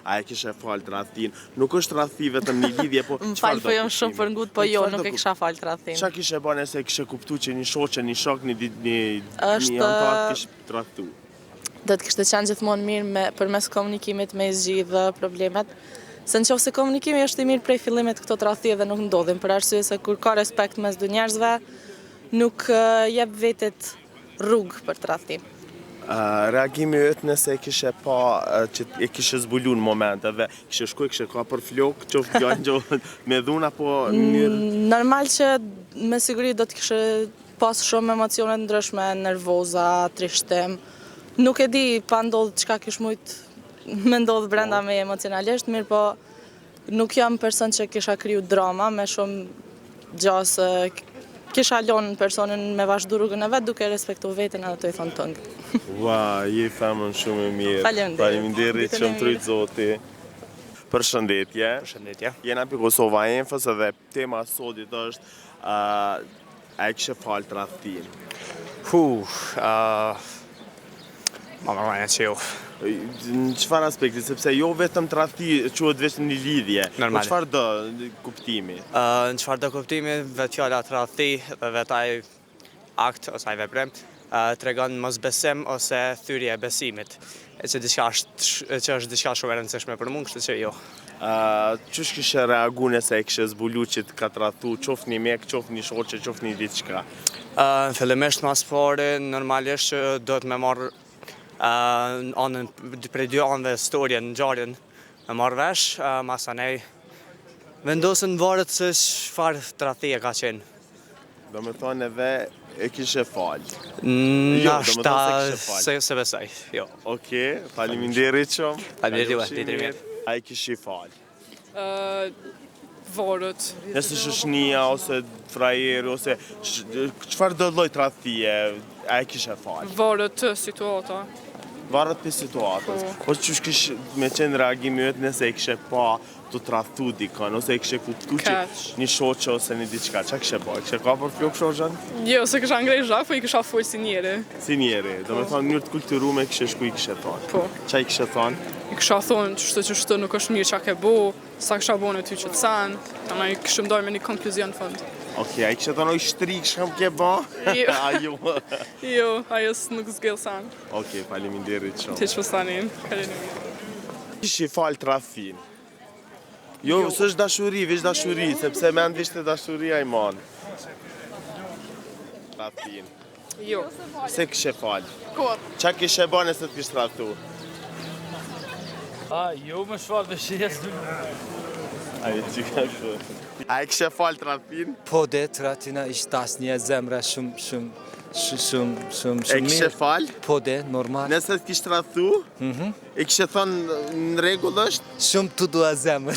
A e kishe falë tradhtinë? Nuk është tradhti vetëm një lidhje, po Më fal, po jam shumë për ngut, po jo, nuk e kisha falë tradhtinë. Çka kishe ba nëse e kishe kuptu që një shoqe, një shok, një një një anëtar të kish tradhtu? Do të kishte qenë gjithmonë mirë me përmes komunikimit me i zgjidh problemet. Se në qoftë se komunikimi është i mirë prej fillimit këto tradhti edhe nuk ndodhin, për arsye se kur ka respekt mes dy njerëzve, nuk jep vetit rrugë për tradhti. Reagimi yt nëse e kishe pa që e kishe zbulu në moment edhe kishe shku e kishe kap për flokë, qoftë djalin qoftë me dhunë apo në mënyrë Normal që me siguri do të kishe pas shumë emocione të ndryshme, nervoza, trishtim. Nuk e di pa ndodhë çka kish mujt me ndodhë brenda po. meje emocionalisht, mirëpo Nuk jam person që kisha kriju drama, me shumë gjasë kisha lonë personin me vazhdu rrugën e vet duke respektu veten edhe tu i thonë tung. Ua, je femën shumë e mirë. Faleminderit. Faleminderit shumë t'rujt Zoti. Përshëndetje. Përshëndetje. Jena pi Kosova Infos edhe Tema e sodit është a e kishe falë tradhtinë? Hu, uh, ma më rajnë që jo. Në çfarë aspekti, sepse jo vetëm tradhti quhet veç një lidhje, po Normal. po çfarëdo kuptimi? Uh, në çfarëdo kuptimi, vetë fjala tradhti dhe vetë ai akt ose ai veprim tregon mosbesim ose thyrje e besimit, e që diçka është që është diçka shumë e rëndësishme për mua, kështu që jo. Qysh kishe reagu nëse e kishe zbulu që të ka tradhtu, qoftë një mik, qoftë një shoqe, qoftë një diçka? Fillimisht ma s'pari, normalisht që duhet me marrë anën prej dy anëve storjen, ngjarjen, me marrë vesh, masanej vendosen varet se çfarë tradhtie ka qenë. Do me thonë edhe e kishe falë. Jo, do me thonë s'e kishe falë. Se, s'e besoj, jo. Oke, faleminderit shumë. Faleminderit juve, ditë mirë. A e kishe falë? Varet. Nëse shoqnia ose frajeri ose çfarëdo lloj tradhtie, a e kishe falë? Varet situata. Varet prej situatës. Po, po qysh kish me qenë reagimi yt nëse e kishe pa tu tradhtu dikën, ose e kishe kuptu që një shoqe ose një diçka, ça kishe ba? Kishe kap për flokë shoqen? Jo, s'e kisha ngreh zhag, po i kisha fol si njeri. Si njeri, do me po. thonë mënyrë të kulturume kishe shku i kishe thonë. Po. Ça i kishe thonë? I kisha thonë qështu qështu nuk është mirë ça ke bo, s'ta kisha bo unë ty qët sen, ama i kishim dalë me një konkluzion në fund. Okej, a i kishe thonë oj shtrigë çka më ke bo? Jo. A jo? Jo, ajo nuk zgjedh sen. Okej, faleminderit shumë. Ti që sanin, faleminderit. Kishe falë tradhtinë. Jo, jo. s'është dashuri, veç dashuri, sepse mend veç te dashuria i man. Tradhtinë. Jo. S'e kishe falë. Kurrë. Ça kishe ba nëse të kish tradhtu? A, jo, më shfalë dhe shijes. A, e që ka kështu. A e kishe falë tradhtinë? Po de, tradhtina ishte dashnija zemra shumë, shumë, shumë, shumë, shumë mirë. E kishe falë? Po de, normal. Nëse të kish tradhtu? Mhm. E kishe thonë në rregull është? Shumë të dua zemër.